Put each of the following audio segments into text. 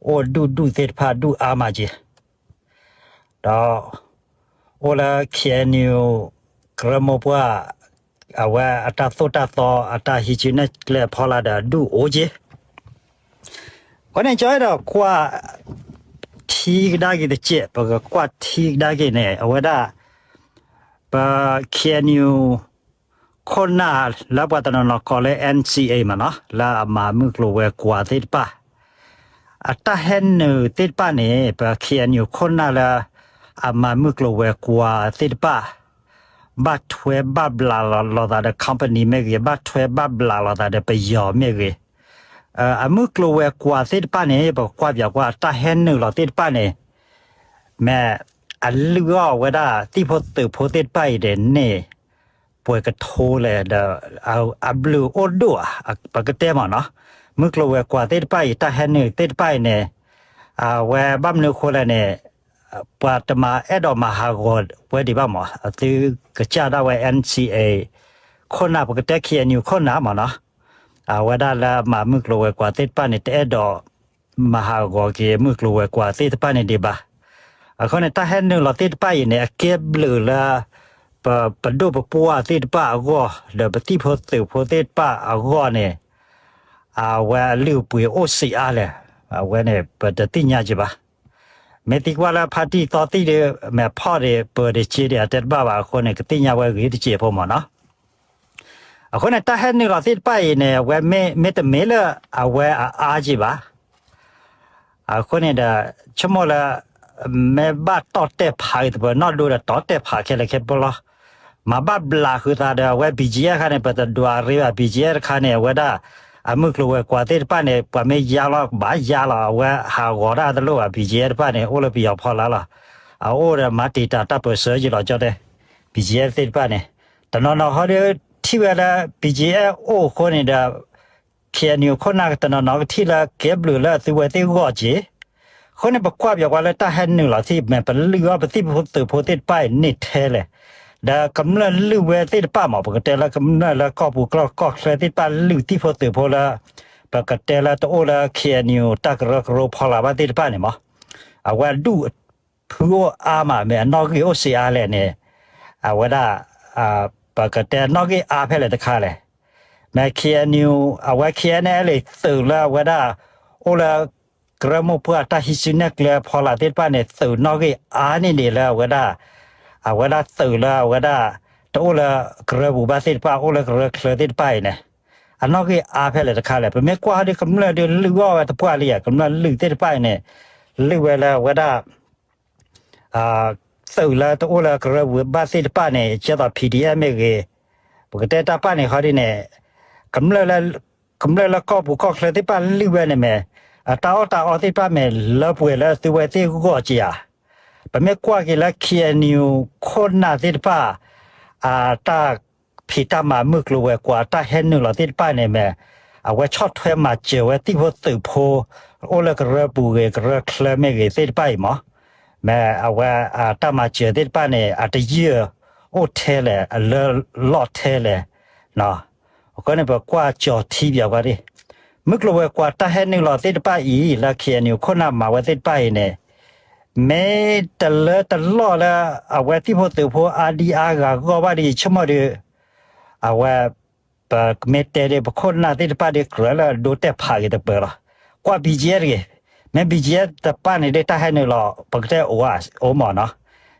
အိၣ်ဒူၣ်ဒူၣ်သ့ၣ်တဖၣ်ဒူၣ်အါမးက့ၤ, ဒီး အိၣ်လၢ ခ့ၣ်အဲၣ်ယူၣ် ကရၢမိၢ်ပှၢ် အဝဲအတၢ်သိၣ်တၢ်သီ အတၢ်ဟံးစုနဲၣ်ကျဲအဖီလာ်ဒီး အဒူၣ်အိၣ်က့ၤ. အဃိန့ၣ် ကၠီအဲၣ်ဒိးကွၢ်ထံကဒါက့ၤတစဲး, ပကကွၢ်ထံကဒါက့ၤန့ၣ် အဝဲဒၣ် ပ ခ့ၣ်အဲၣ်ယူၣ် ခိၣ်နၢ်လၢပှၤတနီၤနီၤကိးလၢ NCA မ့ၢ်နီၤ, လၢအမၤမုၢ်ကျိၤဝဲၤကွာ်သ့ၣ်တဖၣ် အတၢ်ဟဲနုာ်သ့ၣ်တဖၣ်န့ၣ် ပ ခ့ၣ်အဲၣ်ယူၣ် ခိၣ်နၢ်လၢ အမၤမုၢ်ကျိၤဝဲၤကွာ်သ့ၣ်တဖၣ် ဘၣ်ထွဲဘၣ်ဘျးလိာ်သးဒီး company မ့ၢ်ဂ့ၤ, ဘၣ်ထွဲဘၣ်ဘျးလိာ်သးဒီးပယီၤမ့ၢ်ဂ့ၤ, အမုၢ်ကျိၤဝဲၤကွာ်သ့ၣ်တဖၣ်န့ၣ် ပကကွၢ်ပၠးကွၢ် တၢ်ဟဲနုာ်လီၤသ့ၣ်တဖၣ်န့ၣ် မ့ၢ်အလုၢ်အီၣ်ဝဲဒၣ် သံၣ်ဖိသုးဖိသ့ၣ်တဖၣ်အံၤဒီးန့ၣ် ပှဲၤကထိလဲၣ်ဒီး အဘျုးအိၣ်ဒိၣ်ဧါ, ပကတဲမ့ၢ်နီၤ, မုၢ်ကျိၤဝဲၤကွာ်သ့ၣ်တဖၣ်အံၤ တၢ်ဟဲနုာ်သ့ၣ်တဖၣ်အံၤန့ၣ် အဝဲဘၣ်မနုၤအဃိလဲၣ်န့ၣ် ပှၤတမၤအဲၣ်ဒိးမၤဟးဂီၤဝဲဒံးဘၣ်မ့ၢ်, အသုကစၢ်ဒၣ်ဝဲ NCA ခိၣ်နၢ် ပကတဲ ခ့ၣ်အဲၣ်ယူၣ် ခိၣ်နၢ်မ့ၢ်နီၤ, အဝဲဒၣ်လၢမၤမုၢ်ကျိၤဝဲၤကွာ်သ့ၣ်တဖၣ်န့ၣ် တအဲၣ်ဒိး မၤဟးဂီၤက့ၤမုၢ်ကျိၤဝဲၤကွာ်သ့ၣ်တဖၣ်န့ၣ်ဒံးဘၣ်. အဃိန့ၣ် တၢ်ဟဲနုာ်လီၤသ့ၣ်တဖၣ်အံၤန့ၣ် အကဲဘျုးလၢ ပ ပဒိၣ်ပပှၢ်သ့ၣ်တဖၣ်အဂီၢ် ဒီးပသံၣ်ဖိသုးဖိသ့ၣ်တဖၣ်အဂီၢ်န့ၣ် အဝဲအလုၢ်အပှ့ၤအိၣ်စံးအါလဲၣ်, အဝဲန့ၣ် ပတသ့ၣ်ညါက့ၤဘၣ်. မ့ၢ်သံကွၢ်လၢဖါတံၢ်သီတံၢ်ဒီး မ့ၢ်ဖီၣ်ဒံးပၢၤဒံးက့ၤဒံး အတဲတဘၣ်ဘၣ်အဃိန့ၣ် ကသ့ၣ်ညါဝဲဂ့ၤတစဲးဖိမ့ၢ်နီၤ. အဃိန့ၣ် တၢ်ဟဲနုာ်လီၤသ့ၣ်တဖၣ်အံၤန့ၣ် အဝဲမ့ၢ် မ့တမ့ၢ်လၢအဝဲအအါက့ၤဘၣ်. အဃိန့ၣ်ဒီး ဆိကမိၣ်လၢ မ့ၢ်ဘၣ်တီၢ်တဲၣ်ဖးအံၤသပၢၤနီၢ်ဒိဒီးတီၢ်တဲၣ်ဖးခဲလၢာ်ခဲဆ့လီၤ. မၤဘၣ်ဘျးဃုာ်သးဒီးအဝဲ BGF တခါန့ၣ် ပတဒွးရ့ဘၣ် BGF တခါန့ၣ် အဝဲဒၣ် အမုၢ်ကျိၤဝဲၤကွာ်သ့ၣ်တဖၣ်န့ၣ် ပှၤမ့ၢ်ယါလီၤ ကဘၣ်ယါလီၤ အဝဲဟးဂီၤတၢ်တလိၣ်ဘၣ် BGF တဖၣ်န့ၣ် အိၣ်လၢပယီၤဖီလာ်လီၤ. အအိၣ်ဒီးမၤတံာ်တာ်တၢ်ပၢၢ်ဆၢက့ၤလီၤ ကၠီတဲ BGF သ့ၣ်တဖၣ်န့ၣ် တနီၤနီၤဟီဒီး ထံၣ်ဝဲလၢ BGF အိၣ်အဃိန့ၣ်ဒီး ခ့ၣ်အဲၣ်ယူၣ် ခိၣ်နၢ်တနီၤနီၤကထံၣ်လၢကဲဘျုးလၢအသုဝဲသ့ၣ်ဂီၢ်က့ၤ. အဃိန့ၣ် ပကွၢ်ပၠးကွၢ်လၢတၢ်ဟဲနုာ်လီၤသ့ၣ် မ့ၢ်ပလုၢ်အီၣ်ပသံၣ်ဖိသုးဖိသ့ၣ်တဖၣ်အံၤန့ၢ်ထဲလဲၣ်. ဒီးကမျၢၢ်လုၢ်ဝဲသ့ၣ်တဖၣ်မ့ၢ် ပကတဲလၢကမျၢၢ်လၢကီၢ်ပူၤကီၢ်ချၢသ့ၣ်တဖၣ်လုၢ်သံၣ်ဖိသုးဖိလၢ ပကတဲလၢတအိၣ်လၢ ခ့ၣ်အဲၣ်ယူၣ် တၢ်ကရၢကရိဖီလာ်ဘၣ်သ့ၣ်တဖၣ်န့ၣ်မ့ၢ် အဝဲဒူၣ်ဖုအိၣ်အါမး မ့ၢ်အနီၣ်ဂံၢ်အိၣ်စ့အါလဲၣ်န့ၣ် အဝဲဒၣ် ပကတဲနီၣ်ဂံၢ်အါဖဲလဲၣ်တခါလဲၣ်. မ့ၢ် ခ့ၣ်အဲၣ်ယူၣ် အဝဲ ခ့ၣ်အဲၣ်ယူၣ် သုးလၢအဝဲဒၣ် အိၣ်လၢ ကရၢမိၢ်ပှၢ်တၢ်ဟံးစုနဲၣ်ကျဲဖီလာ်သ့ၣ်တဖၣ်န့ၣ် သုးနီၣ်ဂံၢ်အါန့ၢ်ဒံးလၢအဝဲဒၣ် အဝဲဒၣ်သုးလၢအဝဲဒၣ် တအိၣ်လၢကရၢပူၤဘၣ်သ့ၣ်တဖၣ် အိၣ်လၢကရၢချၢသ့ၣ်တဖၣ်အံၤန့ၣ် အနီၣ်ဂံၢ်အါဖဲလဲၣ်တခါလဲၣ်. ပမ့ၢ်ကွၢ်ဟီဒီး ကမျၢၢ်ဒုးလုၢ်အီၣ်ဝဲတပှၢ်လံဧါ ကမျၢၢ်လုၢ်သ့ၣ်တဖၣ်အံၤန့ၣ် လုၢ်ဝဲလၢအဝဲဒၣ် သုးလၢတအိၣ်လၢကရၢပူၤဘၣ်သ့ၣ်တဖၣ်န့ၣ် ကဲသိး PDF မ့ၢ်ဂ့ၤ, ပကတဲတၢ်ပၢၢ်န့ၣ်ဃီဒ်န့ၣ် ကမျၢၢ်လၢကီၢ်ပူၤကီၢ်ချၢသ့ၣ်တဖၣ်လုၢ်ဝဲန့ၣ်မ့ၢ် အတၢ်အီၣ်တၢ်အီသ့ၣ်တဖၣ်မ့ၢ်လၢပှဲၤလၢသုဝဲသ့ၣ်ဂီၢ်က့ၤဧါ. ပမ့ၢ်ကွၢ်က့ၤလၢ ခ့ၣ်အဲၣ်ယူၣ် ခိၣ်နၢ်သ့ၣ်တဖၣ် အတၢ်ဖံးတၢ်မၤမုၢ်ကျိၤဝဲၤကွာ် တၢ်ဟဲနုာ်လီၤသ့ၣ်တဖၣ်န့ၣ်မ့ၢ် အဝဲဆီၣ်ထွဲမၤစၢၤဝဲသံၣ်ဖိသုးဖိ အိၣ်လၢကရၢပူၤဂ့ၤ ကရၢချၢမ့ၢ်ဂ့ၤသ့ၣ်တဖၣ်အံၤမ့ၢ် မ့ၢ်အဝဲအတၢ်မၤစၢၤသ့ၣ်တဖၣ်န့ၣ် အတယုၢ်အိၣ်ထဲလဲၣ် အလၢလီၢ်ထဲလဲၣ်. အဃိန့ၣ် ပကွၢ်ကၠီၤထံပၠးကွၢ်ဒ် မုၢ်ကျိၤဝဲၤကွာ်တၢ်ဟဲနုာ်လီၤသ့ၣ်တဖၣ်အံၤ လၢ ခ့ၣ်အဲၣ်ယူၣ် ခိၣ်နၢ်မၤဝဲသ့ၣ်တဖၣ်အံၤန့ၣ် မ့ၢ်တလၢတလီၢ်လၢ အဝဲသံၣ်ဖိသုးဖိအါဒံအါဂၤဂီၢ်ဘၣ်ဒီး ယဆိကမိၣ်ဒီး အဝဲ ပမ့ၢ်တဲဒီး ပခိၣ်နၢ်သ့ၣ်တဖၣ်ဒီး ကြၢးလၢအဒိတဲာ်ဖးက့ၤတပၢၤလီၤ. ကွၢ် BGF တဂ့ၤ, မ့ၢ် BGF တပၣ်န့ၣ်ဒီး တၢ်ဟဲနုာ်လီၤ ပကတဲအိၣ်ဧါ အိၣ်မ့ၢ်နီၤ.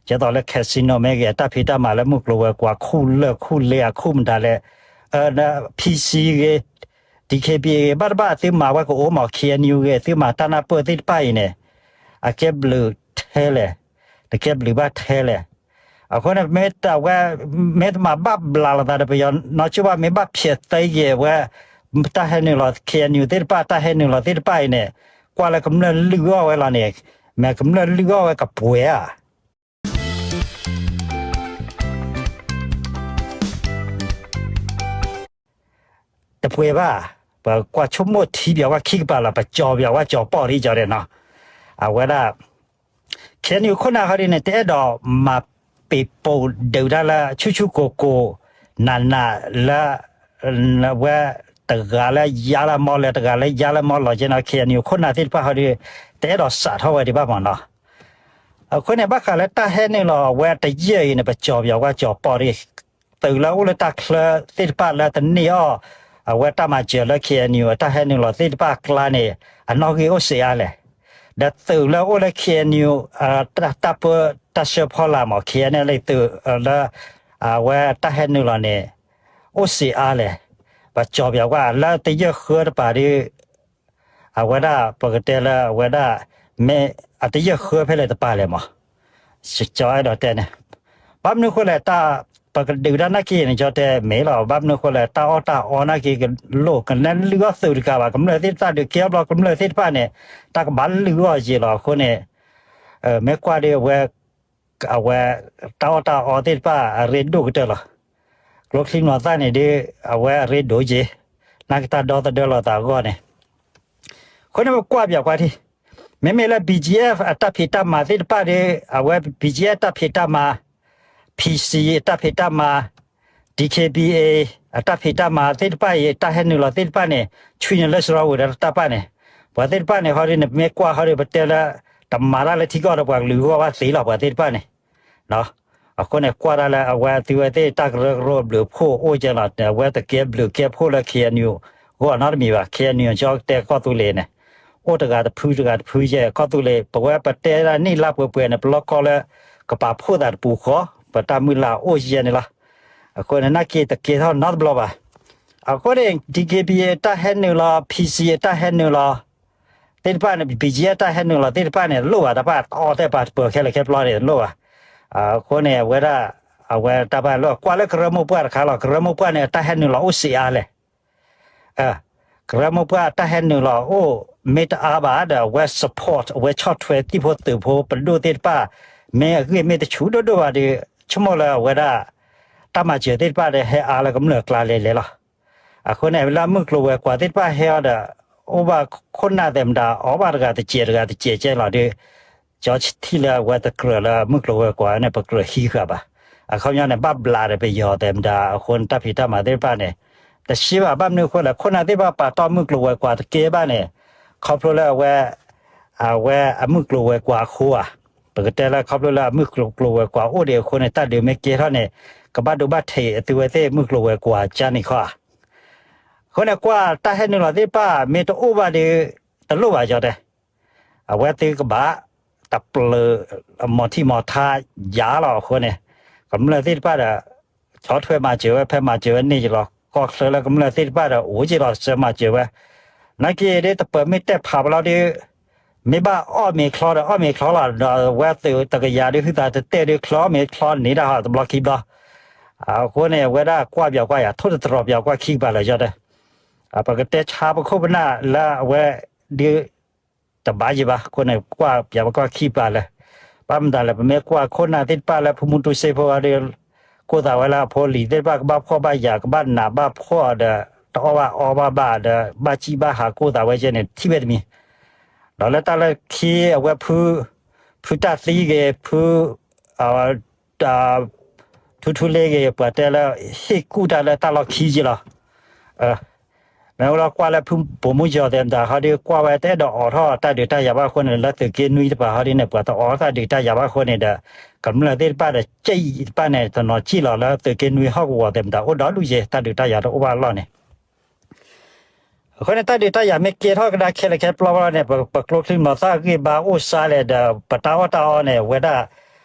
ကဲသိးလၢ casino မ့ၢ်ဂ့ၤ အတၢ်ဖံးတၢ်မၤလၢမုၢ်ကျိၤဝဲၤကွာ် ခူၣ်လၢၢ်ခူၣ်လ့အခူၣ်မတၤလဲၣ် PC ဂ့ၤ DKBA ဂ့ၤ ဘၣ်တဘၣ်သုမၤဝဲကအိၣ်မ့ၢ် ခ့ၣ်အဲၣ်ယူၣ် ဂ့ၤ သုမၤတၢ်နၢ်ပၢၢ်သ့ၣ်တဖၣ်အံၤန့ၣ် အကဲဘျုးထဲလဲၣ်, တကဲဘျုးဘၣ်ထဲလဲၣ်. အဃိန့ၣ် မ့ၢ်တဝဲ မ့ၢ်တမၤဘၣ်ဘျးလိာ်သးဒီးပယီၤနီၢ်ကၠိၣ်ဘၣ် မ့ၢ်ဘၣ်ဖျဲးသံက့ၤဝဲ တၢ်ဟဲနုာ်လီၤ ခ့ၣ်အဲၣ်ယူၣ် သ့ၣ်တဖၣ် တၢ်ဟဲနုာ်လီၤသ့ၣ်တဖၣ်အံၤန့ၣ် ကွၢ်လၢကမျၢၢ်လုၢ်အီၣ်ဝဲလီၤန့ၣ် မ့ၢ်ကမျၢၢ်လုၢ်အီၣ်ဝဲကပှဲၤဧါ တပှဲၤဘၣ်. ပကွၢ်ဆိကမိၣ်ထံပၠးဝဲခံကပၤလီၤ ပကၠီပၠးဝဲကၠီပီၣ်ထံကၠီဒီးနီၤ အဝဲဒၣ် ခ့ၣ်အဲၣ်ယူၣ် ခိၣ်နၢ်ဃီဒ်န့ၣ် တအဲၣ်ဒိးမၤပ့ၤပိာ်ဒုးတၢ်လၢဆူၣ်ဆူၣ်ကိၢ်ကိၢ် နးနးလၢ ဝဲတ တဂၤလၢယါလၢမီလၢ တဂၤလၢယါလၢမီလီၤကဲနီၤ ခ့ၣ်အဲၣ်ယူၣ် ခိၣ်နၢ်သ့ၣ်တဖၣ်ဟီဒီး တအဲၣ်ဒိးစးထီၣ်ဝဲဒံးဘၣ်မၢ်နီၤ. အဃိန့ၣ် ဘၣ်ဃးလၢတၢ်ဟဲနုာ်လီၤအဝဲတယဲၢ်အံၤန့ၣ် ပကၠီၤပၠးကွၢ်ကၠီၤပီၣ်ဒီး သုးလၢအိၣ်လၢတၢ်ချၢသ့ၣ်တဖၣ်လၢတန့ၢ်အီၣ် အဝဲတၢ်မၤစၢၤလၢ ခ့ၣ်အဲၣ်ယူၣ် အတၢ်ဟဲနုာ်လီၤသ့ၣ်တဖၣ်အကျါန့ၣ် အနီၣ်ဂံၢ်အိၣ်စ့အါလဲၣ်. ဒီးသုးလၢအိၣ်လၢ ခ့ၣ်အဲၣ်ယူၣ် တၢ်ပၢတၢ်ဆှၢဖီလာ်မၢ် ခ့ၣ်အဲၣ်ယူၣ် သုးလၢ အဝဲတၢ်ဟဲနုာ်လီၤန့ၣ် အိၣ်စ့အါလဲၣ်. ပကၠီၤပၠးကွၢ် လၢတယဲၢ်ဃၢတပၤဒီး အဝဲဒၣ်ပကတဲလၢအဝဲဒၣ် မ့ၢ်အတယဲၢ်ဃၢဖဲလဲၣ်တပၤလဲၣ်မၢ်. ကၠီၤအဲၣ်ဒိးတဲန့ၣ် ဘၣ်မနုၤအဃိလဲၣ် တၢ်ပကဒုးတၢ်နာ်က့န့ၣ် ကၠီၤတဲမ့ၢ်လီၤ. ဘၣ်မနုၤအဃိလဲၣ် တၢ်အီၣ်တၢ်အီနာ်က့ကလိၣ် ကလဲၤလုၢ်အီၣ်သုးတဂၤဘၣ် ကမျၢၢ်သ့ၣ်တဖၣ်ဒုးကဲဘျီ ကမျၢၢ်သ့ၣ်တဖၣ်န့ၣ် တၢ်ကဘၣ်လုၢ်အီၣ်ယံာ်လီၤ. အဃိန့ၣ် မ့ၢ်ကွၢ်ဒီးအဝဲ အဝဲ တၢ်အီၣ်တၢ်အီသ့ၣ်တဖၣ်အရ့ဒိၣ်ကတၢၢ်လီၤ. ကျိချံမျိာ်သၣ်န့ၣ်ဒီး အဝဲအရ့ဒိၣ်က့ၤ နာ်က့တၢ်ဒီသဒၢလီၤသးအဂီၢ်န့ၣ် အဃိန့ၣ်ပကွၢ်ပၠးကွၢ်ထံ မ့မ့ၢ်လၢ ဘီၣ်ကၠံအ့ၣ် အတၢ်ဖံးတၢ်မၤသ့ၣ်တဖၣ်ဒီး အဝဲ ဘီၣ်ကၠံအ့ၣ် တၢ်ဖံးတၢ်မၤ ဖံးစံ အတၢ်ဖံးတၢ်မၤ ဒံၣ်ခ့ၣ်ဘံၣ်အ့ၣ် အတၢ်ဖံးတၢ်မၤသ့ၣ်တဖၣ်အံၤ တၢ်ဟဲနုာ်လီၤသ့ၣ်တဖၣ်န့ၣ် ဆွံနုာ်လၢစရီဝံၤဒီးတၢ်ပၢ်န့ၣ် ပှၤသ့ၣ်တဖၣ်န့ၣ် ဟီဒ်န့ၣ် ပမ့ၢ်ကွၢ်ဟီဒီး ပတဲလၢ တမၤတၢ်လၢထံကီၢ်ဒီးပှၤကလုာ်အဂီၢ်ဘၣ်သ့လီၤ ပှၤသ့ၣ်တဖၣ်န့ၣ် အဃိန့ၣ် ကွၢ်တၢ်လၢအဝဲသုဝဲသ့ၣ်တၢ်ကရၢကရိဘျုးဖှိၣ်အိၣ်ကဲလီၤ အဝဲတကဲဘျုးကဲဖှိၣ်လၢ ခ့ၣ်အဲၣ်ယူၣ် ဂီၢ်နီတမံၤဘၣ် ခ့ၣ်အဲၣ်ယူၣ် ကၠီကတဲကီၢ်သူလ့ၤန့ၣ် အိၣ်တဂၤတဖုတဂၤတဖုယဲၢ် ကီၢ်သူလ့ၤ ပဝဲပတဲဒၣ်နံၣ်လါပှဲၤပှဲၤန့ၣ် ပလီၢ်ကီၢ်လၢ ကပာ်ဖှိၣ်သးတပူၤဃီ ပတၢ်မုၢ်လၢ်အိၣ်ယဲၢ်န့ၣ်လီၤ. အဃိန့ၣ် နာ်က့တကဲထီၣ်နီတဘျီဘၣ်. အဃိန့ၣ် ဒံၣ်ခ့ၣ်ဘံၣ်အ့ၣ် တၢ်ဟဲနုာ်လီၤ ဖံးစံ အတၢ်ဟဲနုာ်လီၤ သ့ၣ်တဖၣ်န့ၣ် ဘီၣ်ကၠံအ့ၣ် တၢ်ဟဲနုာ်လီၤသ့ၣ်တဖၣ်န့ၣ် လိၣ်ဘၣ်တၢ်ပၢ်အီၣ်သ့ၣ်ပာ်တပၢၤခဲလၢာ်ခဲဆ့န့ၣ် လိၣ်ဘၣ်. အဃိန့ၣ် အဝဲဒၣ် အဝဲတၢ်ပၢ်လိၣ် ကွၢ်လၢကရၢမိၢ်ပှၢ်တခါလီၤ ကရၢမိၢ်ပှၢ်န့ၣ် အတၢ်ဟဲနုာ်လီၤအိၣ်စ့အါလဲၣ် ကရၢမိၢ်ပှၢ်အတၢ်ဟဲနုာ်လီၤအိၣ် မ့ၢ်တအါဘၣ်ဒီး အဝဲ support အဝဲဆီၣ်ထွဲသံၣ်ဖိသုးဖိပဒိၣ်သ့ၣ်တဖၣ် မ့ၢ်အဂ့ၢ်မ့ၢ်တဆူးဒိၣ်ဒိၣ်ဘၣ်ဒီး ဆိကမိၣ်လၢအဝဲဒၣ် တၢ်မၤစၢၤသ့ၣ်တဖၣ်ဒီးဟဲအါလၢကမျၢၢ်အကျါလဲၤလဲၤလီၤ. အဃိန့ၣ် လၢမုၢ်ကျိၤဝဲၤကွာ်သ့ၣ်တဖၣ်ဟဲအီၤဒီး အိၣ်ဘၣ်ခိၣ်နၢ်သဲးမတၤ အီၣ်ဘၣ်တဂၤတစဲးတဂၤတစဲးကဲလီၤဒီး ကၠီထံၣ်လၢအဝဲတကြၢးလၢမုၢ်ကျိၤဝဲၤကွာ်န့ၣ် ပကြၢးဟံးဃာ်ဘၣ်. အခီပညီန့ၣ် ဘၣ်ဘျးဒီးပယီၤသဲးမတၤအဃိန့ၣ် တၢ်ဖံးတၢ်မၤသ့ၣ်တဖၣ်န့ၣ် တရှဲဘၣ် ဘၣ်မနုၤအဃိလဲၣ် ခိၣ်နၢ်သ့ၣ်တဖၣ်ပာ်တီၢ်မုၢ်ကျိၤဝဲၤကွာ်တကဲဘၣ်န့ၣ် ခီဖျိလၢအဝဲ အဝဲအမုၢ်ကျိၤဝဲၤကွာ်အဃိဧါ. ပကတဲလၢခီဖျိလၢအမုၢ်ကျိၤဝဲၤကွာ်အိၣ်ဒံးအဃိန့ၣ် တၢ်ဒုးမ့ၢ်ကဲထီၣ်န့ၣ် ကဘၣ်ဒိဘၣ်ထံးအသုဝဲသ့ၣ်မုၢ်ကျိၤဝဲၤကွာ်ကန့ၣ်ခီဧါ. အဃိန့ၣ် ကွၢ်တၢ်ဟဲနုာ်လီၤသ့ၣ်တဖၣ် မ့ၢ်တအိၣ်ဘၣ်ဒီး တလိၣ်ဘၣ်ကၠီတဲ အဝဲသ့ၣ်ကဘၣ် တပျၢၤ မီၤထံၣ်မီၤထါယါလီၤအဃိန့ၣ် ကမျၢၢ်သ့ၣ်တဖၣ်ဒီး ဆီၣ်ထွဲမၤစၢၤဝဲ ဖဲမၤစၢၤဝဲန့ၢ်က့ၤလီၤ ကီၢ်ချၢလၢကမျၢၢ်သ့ၣ်တဖၣ်ဒီး အိၣ်က့ၤလီၤစၢၤမၤစၢၤဝဲ နာ်က့ဒ်တပၢၤမ့ၢ်တဲာ်ဖးဘၣ်လီၤဒီး မ့ၢ်ဘၣ်အီၣ်မ့ၤချီဒီးအီၣ်မ့ၤချီလီၤ ဒီးအဝဲသုးတကယၤဒ်ဟုသးတတဲာ်ဒ်ချီမ့ၤချီန့ၣ်ဒၣ်ဟီ တဘျီခံဘျီ အဃိန့ၣ် အဝဲဒၣ်ကွၢ်ပၠးကွၢ်ယၤ ထိၣ်တတြီၤပၠးကွၢ်ခံကပၤလၢာ်ကၠီတဲ ပကတဲဆါပခိၣ်ပနၢ်လၢအဝဲဒ် တဘၣ်ယံၤဘၣ် အဃိန့ၣ် ကွၢ်ပၠးပကွၢ်ခံကပၤလၢာ် ဘၣ်မတၤလဲၣ် ပမ့ၢ်ကွၢ်ခိၣ်နၢ်သ့ၣ်တဖၣ်လၢဖုမူတူစ့ဖိဒီး ကိၢ်သးဝဲလၢအဖိလံၤသ့ၣ်တဖၣ်ကဘၣ်ဖှီၣ်ဘၣ်ယာ် ကဘၣ်နးဘၣ်ဖှီၣ်ဒီး တအီၣ်ဘၣ်အီဘၣ်ဘၣ်ဒီး ဘၣ်စံၣ်ဘၣ်ဟးကိၢ်သးဝဲကဲန့ၣ် ထံၣ်ဝဲတမံၤ ဒီးလၢတၢ်လၢခံအဝဲဖု ဖုတၢ်သံဂ့ၤ ဖု ထူထူလ့ဂ့ၤ ပှၤတဲလၢ ဟ့ၣ်ကူၣ်တၢ်လၢတၢ်လီၢ်ခံက့လီၤ. မ့ၢ်အိၣ်လီၤကွၢ်လၢဖုဘိၣ်မူယီၤသဲးမတၤဟီဒီး ကွၢ်ဝဲတအဲၣ်ဒိးအိးထီၣ်တၢ်ဒုးတၢ်ယၤဘၣ်အဃိန့ၣ် လၢသုးက့နွံတပၤဟီဒ်န့ၣ် ပှၤတအိးထီၣ်တၢ်ဒုးတၢ်ယၤဘၣ်အဃိန့ၣ်ဒီး ကမျၢၢ်သ့ၣ်တဖၣ်ဒီး ကၠံၣ်တဖၣ်န့ၣ် တနီၤကၠံၣ်လီၤလၢသုးက့နွံဟီၣ်ကဝီၤသဲးမတၤအိၣ်ဒီဒူၣ်ယဲ တၢ်ဒုးတၢ်ယၤတအိၣ်ဘၣ်အလီၢ်န့ၣ် အဃိန့ၣ် တၢ်ဒုးတၢ်ယၤမ့ၢ်ကဲထီၣ်ကဒါခဲလၢာ်ခဲဆ့ဘျီန့ၣ် ပကျိချံမျိာ်သၣ်ဂံၢ်ဘါအိၣ်စါလဲၣ်ဒီး ပတၢ်အီၣ်တၢ်အီန့ၣ် အဝဲဒၣ်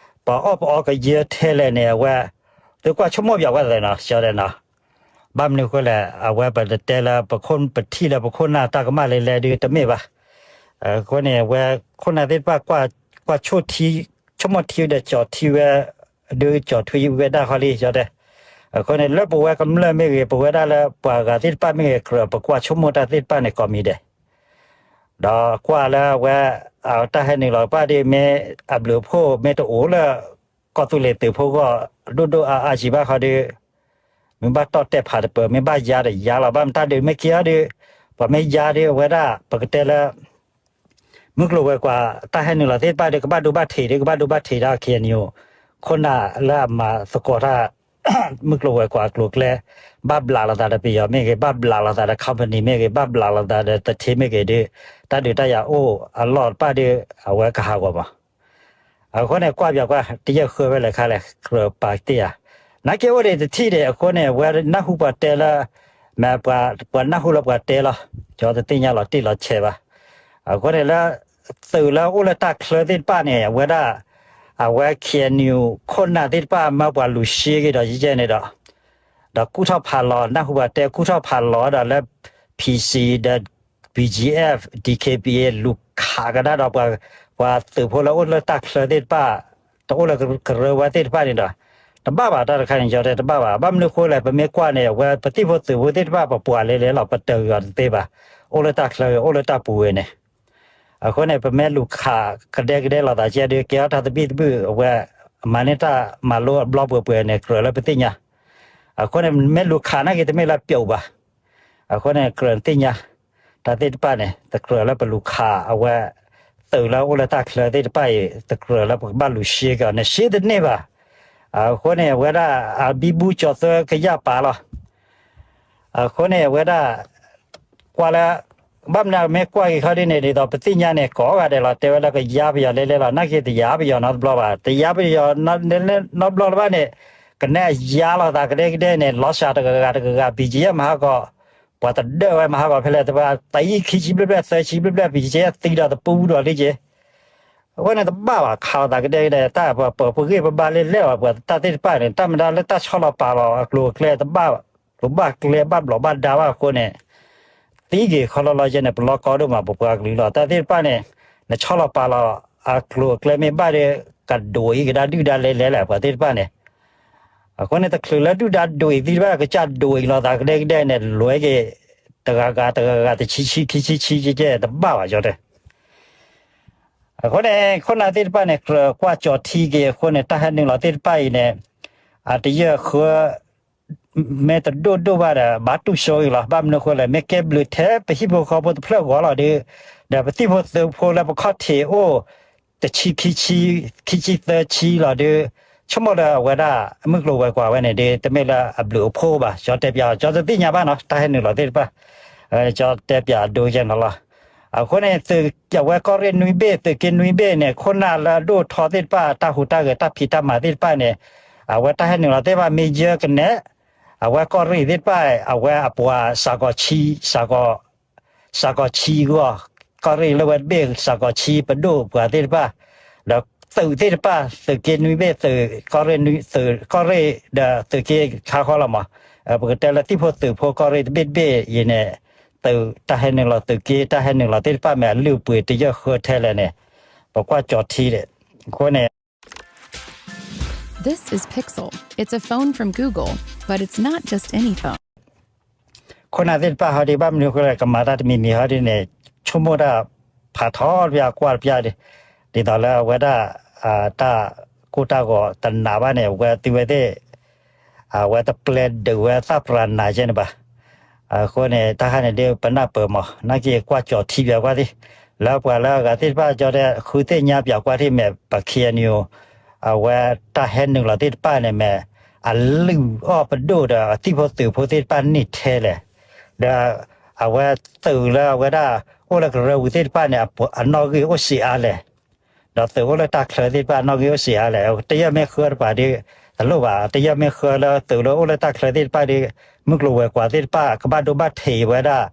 ပအီၣ်ပအီကယၢထဲလဲၣ်န့ၣ် အဝဲ သုကွၢ်ဆိကမိၣ်ပၠးဝဲသ့ၣ်နီၤ ကၠီတဲနီၤ ဘၣ်မနုၤအဃိလဲၣ် အဝဲပတတဲလၢ ပထံၣ်လၢပခိၣ်နၢ်တၢ်ကမၣ်လဲၤလဲၤဒုးတမ့ၢ်ဘၣ်. အဃိန့ၣ် အဝဲ ခိၣ်နၢ်သ့ၣ်တဖၣ် ကွၢ်ဆိကမိၣ်ထံဒီးကၠီထံဝဲ ဒုးကၠီထွံဝဲဒၣ်ဃီလံ ကၠီတဲ အဃိန့ၣ် လၢပဝဲကမျၢၢ်မ့ၢ်ဂ့ၤ ပဝဲဒၣ်လၢပှၤဂၤသ့ၣ်တဖၣ်မ့ၢ်ဂ့ၤ ကြၢးပကွၢ်ဆိကမိၣ်တၢ်သ့ၣ်တဖၣ်န့ၣ် ကိးမံၤဒဲး ဒီးကွၢ်လၢအဝဲ တၢ်ဟဲနုာ်လီၤတဖၣ်ဒီး မ့ၢ်အဘျုးအဖှိၣ်မ့ၢ်တအိၣ်လၢ ကီၢ်သူလ့ၤသုးဖိဂီၢ် ဒိၣ်ဒိၣ်အါအါယံၤဘၣ်ဃီဒီး မ့ၢ်ဘၣ်တီၢ်တဲာ်ဖးတပၢၤ မ့ၢ်ဘၣ်ယါဒီးယါလီၤ ဘၣ်မတၤဒုးမ့ၢ်က့ၤအီၤဒီး ပှၤမ့ၢ်ယါဒီးအဝဲဒၣ် ပကတဲလၢ မုၢ်ကျိၤဝဲၤကွာ် တၢ်ဟဲနုာ်လီၤသ့ၣ်တဖၣ်ဒီး ကဘၣ်ဒိဘၣ်ထံးဒီး ကဘၣ်ဒိဘၣ်ထံးတၢ် ခ့ၣ်အဲၣ်ယူၣ် ခိၣ်နၢ်လၢအမၤသကိးတၢ် မုၢ်ကျိၤဝဲၤကွာ်အကျိၤအကျဲ ဘၣ်ဘျးလိာ်သးဒီးပယီၤမ့ၢ်ဂ့ၤ, ဘၣ်ဘျးလိာ်သးဒီး company မ့ၢ်ဂ့ၤ, ဘၣ်ဘျးလိာ်သးဒီးတထ့မ့ၢ်ဂ့ၤဒီး တၢ်ဒုးတၢ်ယၤအိၣ်အလီၢ်တဖၣ်ဒီး အဝဲကဟးဂီၤမး. အဃိန့ၣ် ကွၢ်ပၠးကွၢ် တယဲၢ်ဃၢဝဲလဲၣ်ခါလဲၣ် ကြၢးပာ်တ့ၢ်ဧါ. နာ်က့အိၣ်ဒံးတထံၣ်ဒံး အဃိန့ၣ် အဝဲနၢ်ဟူပှၤတဲလၢ မ့ၢ်ပှၤနၢ်ဟူလၢပှၤတဲလီၤ, ကၠီတသ့ၣ်ညါလီၤတံၢ်လီၤဆဲးဘၣ်. အဃိန့ၣ်လၢ သုးလၢအိၣ်လၢတၢ်ချၢသ့ၣ်တဖၣ်န့ၣ် အဝဲဒၣ် အဝဲ K N U ခိၣ်နၢ်သ့ၣ်တဖၣ်မၢပှၤလူၤရှ့က့ၤဒီးယဲၢ်န့ၣ်ဒီး ဒီးကူၣ်ထီၣ်ဖးလီၤ နၢ်ဟူပှၤတဲကူၣ်ထီၣ်ဖးလီၤဒီးလၢ P C ဒီး B G F D K B A လူၤခးကဒါဒီး ပှၤသုးဖိလၢအိၣ်လၢတၢ်ချၢသ့ၣ်တဖၣ် တအိၣ်လၢကရၢဝဲသ့ၣ်တဖၣ်န့ၣ်ဒီး တဘၣ်ဘၣ်တၢ်တခါန့ၣ် ယတဲတဘၣ်ဘၣ်. ဘၣ်မနုၤဃိလဲၣ် ပမ့ၢ်ကွၢ်န့ၣ် အဝဲပသံၣ်ဖိသုးဖိသ့ၣ်တဖၣ် ပပှၤလဲၤလဲၤလီၤ ပတဂၤတသ့ဘၣ်. အိၣ်လၢတၢ်ချၢဂ့ၤ အိၣ်လၢတၢ်ပူၤဂ့ၤန့ၣ် အဃိန့ၣ် ပမ့ၢ်လူၤခးကဒဲကဒဲလိာ်သးကဲဒီး ကဲထီၣ်တၢ်သဘံၣ်သဘုၣ် အဝဲမၤန့ၢ်တၢ်မၤလိအဘျီပှဲၤပှဲၤန့ၣ် ကြၢးလၢပသ့ၣ်ညါ. အဃိန့ၣ် မ့ၢ်လူၤခးနာ်က့ တမ့ၢ်လၢပျိာ်ဘၣ်. အဃိန့ၣ် ကြၢးသ့ၣ်ညါ တၢ်သ့ၣ်တဖၣ်န့ၣ် တကြၢးလၢပလူၤခးအဝဲ သုးလၢအိၣ်လၢတၢ်ချၢသ့ၣ်တဖၣ်အံၤ တကြၢးလၢပကဘၣ်လူၤရှ့က့ၤအီၤန့ၣ် ရှ့တန့ၢ်ဘၣ်. အဃိန့ၣ် အဝဲဒၣ် အဘံဘူကၠီၤသၢကယၢ်ပာ်လီၤ. အဃိန့ၣ် အဝဲဒၣ် ကွၢ်လၢ ဘၣ်မနုၤမ့ၢ်ကွၢ်က့ၤခီဒ်န့ၣ် ဒ်သိးပသ့ၣ်ညါန့ၣ် ကိးဂၤဒဲးလီၤ တဲဝဲလၢကယါပယီၤလဲၤလဲၤလီၤ နာ်က့တယါပယီၤနီတဘျီဘၣ်. တယါပယီၤနီတဘျီလၢၤဘၣ်န့ၣ် ကနဲအယါလိာ်သးကဒဲကဒဲန့ၣ် လီၤစှၤတဂၤဂၤတဂၤဂၤ B G F မၤဟးဂီၤ ပှၤတဒၢဝဲမၤဟးဂီၤဖဲလဲၣ် တဘၣ်သံခံဆံဘျဲၣ်ဘျဲၣ်သၢဆံဘျဲၣ်ဘျဲၣ် B G F သံဒီးတပူၤဒီးလံက့ အဝဲန့ၣ်တဘၣ်ဘၣ် ခးလိာ်သးကဒဲကဒဲ တၢ်ပှၤပဂ့ၢ်ပဘါလဲၤလဲၤလီၤ ပှၤတၢ်သ့ၣ်တဖၣ်န့ၣ် တၢ်မ့ၢ်ဒၣ်လၢတၢ်ဆီလီၤပာ်လီၤအကျိၤအကျဲတဘၣ် ကျိၤဘၣ်ကျဲဘၣ်ဘျီးဘၣ်ဒါဘၣ်အဃိန့ၣ် သံက့ၤခီလီၤလီၤယဲန့ၣ် ပလီၢ်ကီဒိၣ်မး ပပှၤကလုာ်လီၤ တၢ်သ့ၣ်တဖၣ်န့ၣ် နဆီလီၤပာ်လီၤအကျိၤအကျဲမ့ၢ်ဘၣ်ဒီး ကဒိးအံၤကဒါဒုၣ်ဒါလဲၤလဲၤလဲၣ် ပှၤသ့ၣ်တဖၣ်န့ၣ် အဃိန့ၣ် တချုးလၢဒုၣ်ဒါဒိးအံၤသ့ၣ်တဖၣ် ကစၢ်ဒိးအံၤလိာ်သးကဒဲကဒဲန့ၣ် လဲၤက့ၤ တဂၤဂၤတဂၤဂၤတဆံဆံခံဆံဆံကဲကဲတဘၣ်ဘၣ်ကၠီတဲ အဃိန့ၣ် ခိၣ်နၢ်သ့ၣ်တဖၣ်န့ၣ် ကြၢးကွၢ်ကၠီၤထံက့ၤအဃိန့ၣ် တၢ်ဟဲနုာ်လီၤသ့ၣ်တဖၣ်အံၤန့ၣ် အတယၢၢ်ဃၢ မ့ၢ်တဒိၣ်ဒိၣ်ဘၣ်ဒီး ဘၣ်တူၢ်ဆိအံၤလီၤ ဘၣ်မနုၤအဃိလဲၣ် မ့ၢ်ကဲဘျုးထဲပဟံၣ်ဖိဃီဖိတဖျၢၣ်ဂီၤလီၤဒီး ဒီးပသံၣ်ဖိသုးဖိလၢပခီၣ်ထံးအိၣ် တဆံခံဆံ ခံဆံသၢဆံလီၤဒီး ဆိကမိၣ်လၢအဝဲဒၣ် မုၢ်ကျိၤဝဲၤကွာ်ဝဲန့ၣ်ဒီး တမ့ၢ်လၢအဘျုးအဖှိၣ်ဘၣ် ကၠီတဲပၠး ကၠီတသ့ၣ်ညါဘၣ်နီၤ တၢ်ဟဲနုာ်လီၤသ့ၣ်တဖၣ် ကၠီတဲပၠးအဒိကဲနီၤလီၤ အဃိန့ၣ် သုးအဝဲကီၢ်ရ့ၣ်နွံဘ့ၣ် သုးက့နွံဘ့ၣ်န့ၣ် ခိၣ်နၢ်လၢအဒိၣ်ထီသ့ၣ်တဖၣ် တၢ်ဟူးတၢ်ဂဲၤတၢ်ဖံးတၢ်မၤသ့ၣ်တဖၣ်န့ၣ် အဝဲတၢ်ဟဲနုာ်လီၤသ့ၣ်တဖၣ် မ့ၢ်ယဲၢ်ကနဲ အဝဲကီၢ်ရ့ၣ်သ့ၣ်တဖၣ် အဝဲအပှၤစးကီးဆံ စးကီး စးကီးဆံအဂီၢ် ကီၢ်ရ့ၣ်လၢဝဲတဘ့ၣ် စးကီးဆံပဒိၣ်ပှၤသ့ၣ်တဖၣ် ဒီးသုးသ့ၣ်တဖၣ် သုးက့နွံဘ့ၣ် သုးကီၢ်ရ့ၣ်နွံ သုးကီၢ်ရ့ၣ်ဒီးသုးက့ခါဃီလီၤမး ပကတဲလၢသံၣ်ဖိသုးဖိကီၢ်ရ့ၣ်တဘ့ၣ်တဘ့ၣ်အံၤန့ၣ် သုးတၢ်ဟဲနုာ်လီၤသုးက့ တၢ်ဟဲနုာ်လီၤသ့ၣ်တဖၣ်မ့ၢ်အလုၢ်အပှ့ၤတယၢၢ်ဃၢထဲလဲၣ်န့ၣ် ပကွၢ်ကၠီၤထံဒီး အဃိန့ၣ် This is Pixel. It's a phone from Google, but it's not just any phone. ခိၣ်နၢ်သ့ၣ်တဖၣ်ဟီဒ် ဘၣ်မနုၤအဃိလဲၣ် ကမၤတၢ်တမံၤမံၤဟီဒ်န့ၣ် ဆိကမိၣ်တၢ်ဖးထီတပျၢ်ကွၢ်တပျၢ်ဒီး ဒ်သိးလၢအဝဲဒၣ် တၢ်ကိၢ်တၢ်ဂီၤတနာ်ဘၣ်န့ၣ် အဝဲသုဝဲသ့ၣ် အဝဲတပျဲဒုးဝဲသၣ်ပြၢၤနးကဲန့ၣ်ဘၣ်. အဃိန့ၣ် တၢ်ခါန့ၣ်ဒ်ပနၢ်ပၢၢ်မး နာ်က့ကွၢ်ကၠီၤထံပၠးကွၢ်သ့ၣ် လၢပှၤလၢအဂၤသ့ၣ်တဖၣ်ကၠီတဲ ဃုသ့ၣ်ညါပၠးကွၢ်သ့ၣ်မ့ၢ် ပ K N U အဝဲတၢ်ဟဲနုာ်လီၤသ့ၣ်တဖၣ်န့ၣ်မ့ၢ် အလုၢ်အီၣ်ပဒိၣ်ဒီးအသံၣ်ဖိသုးဖိသ့ၣ်တဖၣ်န့ၢ်ထဲလဲၣ်, ဒီးအဝဲသုးလၢအဝဲဒၣ် အိၣ်လၢကရၢပူၤသ့ၣ်တဖၣ်န့ၣ် အနီၣ်ဂံၢ်အိၣ်စ့အါလဲၣ်, ဒီးသုးအိၣ်လၢတၢ်ချၢသ့ၣ်တဖၣ်အနီၣ်ဂံၢ်အိၣ်စ့အါလဲၣ်, တယၢ်မ့ၢ်ဃၢတပၤဒီး တလိၣ်ဘၣ်, တယၢ်မ့ၢ်ဃၢလၢသုးလၢအိၣ်လၢတၢ်ချၢသ့ၣ်တဖၣ်ဒီး မုၢ်ကျိၤဝဲၤကွာ်သ့ၣ်တဖၣ် ကဘၣ်ဒိဘၣ်ထံးဝဲဒၣ်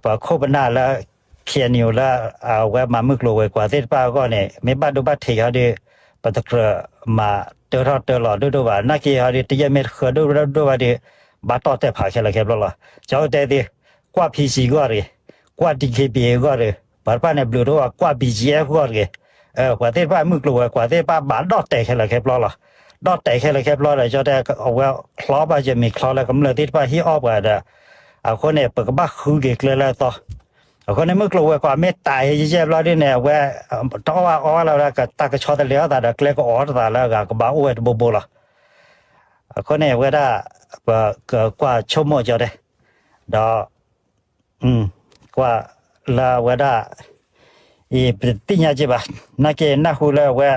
ပခိၣ်ပနၢ်လၢ K N U လၢ အဝဲမၤမုၢ်ကျိၤဝဲၤကွာ်သ့ၣ်တဖၣ်အဂီၢ်န့ၣ် မ့ၢ်ဘၣ်ဒိဘၣ်ထံးဟီဒီး ပတကြၢးမၤတၢထီၣ်တၢလီၤဒိၣ်ဒိၣ်ဘၣ်, နာ်က့ဟီဒီး တယဲၢ်မ့ၢ်တဃၢဒိၣ်ဒိၣ်ဘၣ်ဒီး ဘၣ်တီၢ်တဲာ်ဖးခဲလၢာ်ခဲဆ့လီၤ. ကၠီတဲသ့, ကွၢ် P C ဂီၢ်တဂ့ၤ, ကွၢ် D K B A ဂီၢ်တဂ့ၤ, ပှၤတဖၣ်န့ၣ်ဘျုးတအိၣ်ဘၣ်, ကွၢ် B G F ဂီၢ်တဂ့ၤ, ပှၤသ့ၣ်တဖၣ်မုၢ်ကျိၤဝဲၤကွာ်သ့ၣ်တဖၣ်ဘၣ်ဒီၣ်တဲာ်ခဲလၢာ်ခဲဆ့လီၤ. ဒီၣ်တဲာ်ခဲလၢာ်ခဲဆ့ဒီး ကၠီတဲ အဝဲချီဘၣ်ယမ့ၢ်ချီလၢကမျၢၢ်သ့ၣ်တဖၣ်ဟံးအီၣ်ပှၤဒီး အဃိန့ၣ် ပကဘၣ်ဃုက့ၤကျဲလၢအသီ အဃိန့ၣ် မုၢ်ကျိၤဝဲၤကွာ်မ့ၢ်တၢ်ဟဲယဲၢ်ဘျီဒ်န့ၣ် အဝဲ တအီၣ်ဘၣ်အီဘၣ်လၢၤဝဲဒၣ် တၢ်ကဆီတလဲအသးဒီးကျဲကအီတသးလၢအဂၤကဘၣ်အိၣ်ဝဲတဘိဘိလီၤ. အဃိန့ၣ် အဝဲဒၣ် ပကကွၢ်ဆိကမိၣ်ကၠီတဲ ဒီး ကွၢ်လၢအဝဲဒၣ် အံၤပတသ့ၣ်ညါက့ဘၣ်, နာ်က့နၢ်ဟူလၢအဝဲ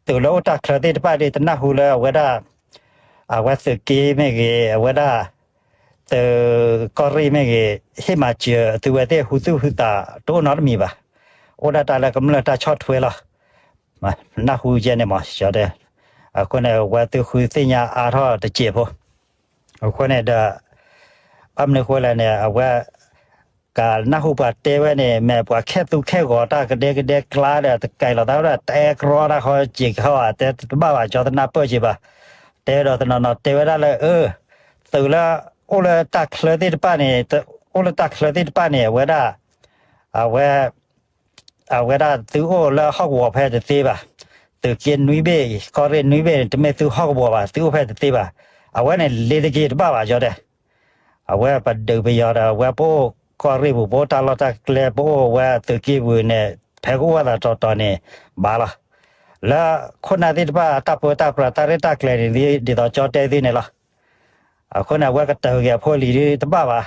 သုးလၢအိၣ်တၢ်ချၢသ့ၣ်တဖၣ်ဒီး တနၢ်ဟူလၢအဝဲဒၣ် အဝဲသုးက့မ့ၢ်ဂ့ၤ အဝဲဒၣ် သုးကီၢ်ရ့ၣ်မ့ၢ်ဂ့ၤ ဟ့ၣ်မၤစၢၤသုဝဲသ့ၣ်ဟူသူၣ်ဟူသးတအိၣ်နီတမံၤဘၣ်. အိၣ်ဒၣ်တၢ်လၢကမျၢၢ်တၢ်ဆီၣ်ထွဲလီၤ. နၢ်ဟူယဲန့ၣ်မး ကၠီတဲ. အဃိန့ၣ် အဝဲသုဃုသ့ၣ်ညါအါထီၣ်တစဲးဖိ. အဃိန့ၣ်ဒီး ဘၣ်မနုၤဃိလဲၣ်န့ၣ် အဝဲ ကနၢ်ဟူပှၤတဲဝဲန့ၣ် မ့ၢ်ပှၤခဲသူခဲဂီၤတၢ်ကဒဲကဒဲကျါဒီး တကဲလီၤသးဝဲဒၣ် တအဲကရီတၢ်ဃီစ့းကဟီ တဲတဘၣ်ဘၣ် ကၠီတနၢ်ပၢၢ်စ့းဘၣ်. တဲဒီးတနီၤနီၤတဲဝဲဒၣ်လၢ အၢ သုးလၢ အိၣ်လၢတၢ်ချၢသ့ၣ်တဖၣ်န့ၣ် အိၣ်လၢတၢ်ချၢသ့ၣ်တဖၣ်န့ၣ် အဝဲဒၣ် အဝဲ အဝဲဒၣ်သုအိၣ်လၢဟီၣ်ကဝီၤဖဲတသ့ဘၣ်. သုးက့နွံဘ့ၣ် ကီၢ်ရ့ၣ်နွံဘ့ၣ်န့ၣ် တမ့ၢ်သုဟီၣ်ကဝီၤဘၣ် သုအိၣ်ဖဲတသ့ဘၣ်. အဝဲန့ၣ်လ့ၤတက့ၤတဘၣ်ဘၣ် ကၠီတဲ. အဝဲပဒုးပယီၤဒီး အဝဲပအိၣ်ကီၢ်ရ့ၣ်ပူၤ ပအိၣ်တၢ်လီၢ်တၢ်ကျဲ ပအိၣ်ဝဲသုးက့ပူၤန့ၣ် ဖဲကအိၣ်ဝဲသးတီၤတီၤန့ၣ် ဘၣ်လီၤ. လၢခိၣ်နၢ်သ့ၣ်တဖၣ် တၢ်ပၢတၢ်ပြးတၢ်ရဲၣ်တၢ်ကျဲၤန့ၣ် ဒ်သိးကၠီတဲသုန့ၣ်လီၤ. အဃိန့ၣ် အဝဲကတၢၢ်ဂ့ၤအဖိလံၤဒ်တဘၣ်ဘၣ်.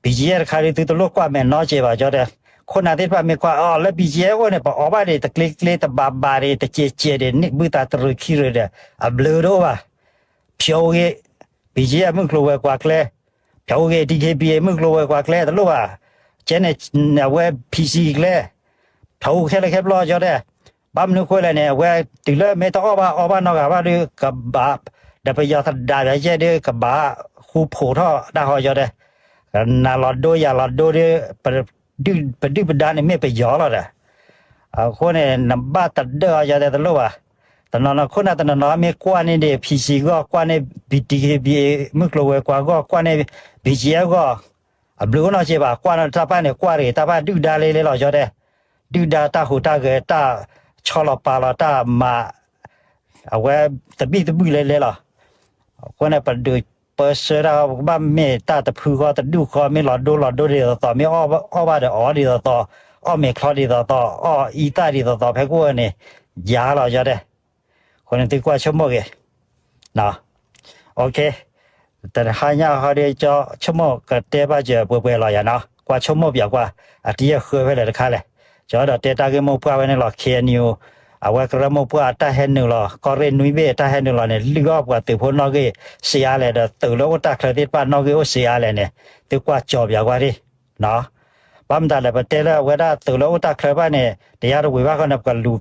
ဘံၣ်ကယဲၢ်တခါဒ်သုတလိၣ်ကွၢ်မဲာ်နီစဲးဘၣ် ကၠီတဲ. ခိၣ်နၢ်သ့ၣ်တဖၣ်မ့ၢ်ကွၢ်အီၤလၢဘံၣ်ကယဲၢ်အိၣ်န့ၣ် ပအီၣ်ဘၣ်ဒံးတကျ့ကျ့တဘးဘးဒံး တစဲးစဲးဒံး န့ၢ်ဘုသးတရံးခံရံးဒီး အဘျုးတအိၣ်ဘၣ်. ဖျိးဂ့ၤ ဘံၣ်ကယဲၢ်မုၢ်ကျိၤဝဲၤကွာ်ကျဲ, ဖျိးဂ့ၤ DKBA မုၢ်ကျိၤဝဲၤကွာ်ကျဲ တလိၣ်ဘၣ်. ကဲန့ၣ် အဝဲ PC ကျဲ ဖျိးခဲလၢာ်ခဲဘျီ ကၠီတဲ. ဘၣ်မနုၤဃိလဲၣ်န့ၣ် အဝဲတုၤလၢမ့ၢ်တအီၣ်ဘၣ်အီဘၣ်နီတဂၤဘၣ်ဒီး ကဘၣ် ဒီးပယီၤသဒၣ်ယဲဒ် ကဘၣ်ဃူဖိးထီၣ်ဒၣ်ဃီ ကၠီတဲ. နၤလီၤဒိယၤလီၤဒိဒီး ပဒုၣ်ပဒါန့ၣ်မ့ၢ်ပယီၤလီၤဒီး အဃိန့ၣ် နဘၣ်တဒၢအီၤ ကၠီတဲ တလိၣ်ဘၣ်. တနီၤနီၤခိၣ်နၢ်တနီၤနီၤမ့ၢ်ကွၢ်န့ၢ်ဒံး PC ဂီၢ် ကွၢ်န့ၢ် DKBA မုၢ်ကျိၤဝဲၤကွာ်ဂီၢ် ကွၢ်န့ၢ် BGF ဂီၢ် အဘျုးအိၣ်နီစဲးဘၣ် ကွၢ်နီတၢ်ပၢ်န့ၣ် ကွၢ်တဂ့ၤ တၢ်ပၢ်ဒုၣ်ဒါလ့လ့လီၤ ကၠီတဲ. ဒုၣ်ဒါတၢ်ဟူးတၢ်ဂဲၤ တၢ်ဆီလီၤပာ်လီၤ တၢ်မၤ အဝဲသဘံၣ်သဘုၣ်လ့လ့လီၤ. အဃိန့ၣ် ပဒုးပၢဆှၢတၢ် ပကဘၣ်မ့ၢ်တၢ်တဖုဃီတဒူၣ်ဃီ မ့ၢ်လီၤဒိလီၤဒိဒ်သိးသိး မ့ၢ်အီၣ်ဘၣ်ဒီးအီဒ်သိးသိး အီၣ်မ့ၤချီဒ်သိးသိး အီၣ်အံသၣ်ဒ်သိးသိး ဖဲကအိၣ်န့ၣ် ယၤလီၤ ကၠီတဲ. အဃိန့ၣ်သုကွၢ်ဆိကမိၣ်ဂ့ၤ တဟါညါဟီဒီး ကၠီဆိကမိၣ်ကတဲဘၣ်စၢၤပှဲၤပှဲၤလီၤယၤနီၤ ကွၢ်ဆိကမိၣ်ပၠးကွၢ် အတယဲၢ်ဃၢဖဲလဲၣ်တခါလဲၣ်. ကၠီဒီးတဲတၢ်ဂ့ၢ်မိၢ်ပှၢ်ဝဲန့ၣ်လီၤ KNU အဝဲကရၢမိၢ်ပှၢ်အတၢ်ဟဲနုာ်လီၤ ကီၢ်ရ့ၣ်နွံဘ့ၣ်အတၢ်ဟဲနုာ်လီၤန့ၣ် လုၢ်အီၣ်ပှၤသုးဖိနီၣ်ဂံၢ်စံးအါလဲၣ်ဒီး သုးလၢအိၣ်တၢ်ချၢသ့ၣ်တဖၣ်နီၣ်ဂံၢ်အိၣ်စံးအါလဲၣ်န့ၣ် သုကွၢ်ကၠီပၠးကွၢ်ဒံး ဘၣ်မတၤလဲၣ် ပတဲလၢအဝဲဒၣ်သုးလၢအိၣ်တၢ်ချၢဘၣ်န့ၣ် တယါတဝံၤဘၣ်ဃီန့ၣ် ပကလူၤ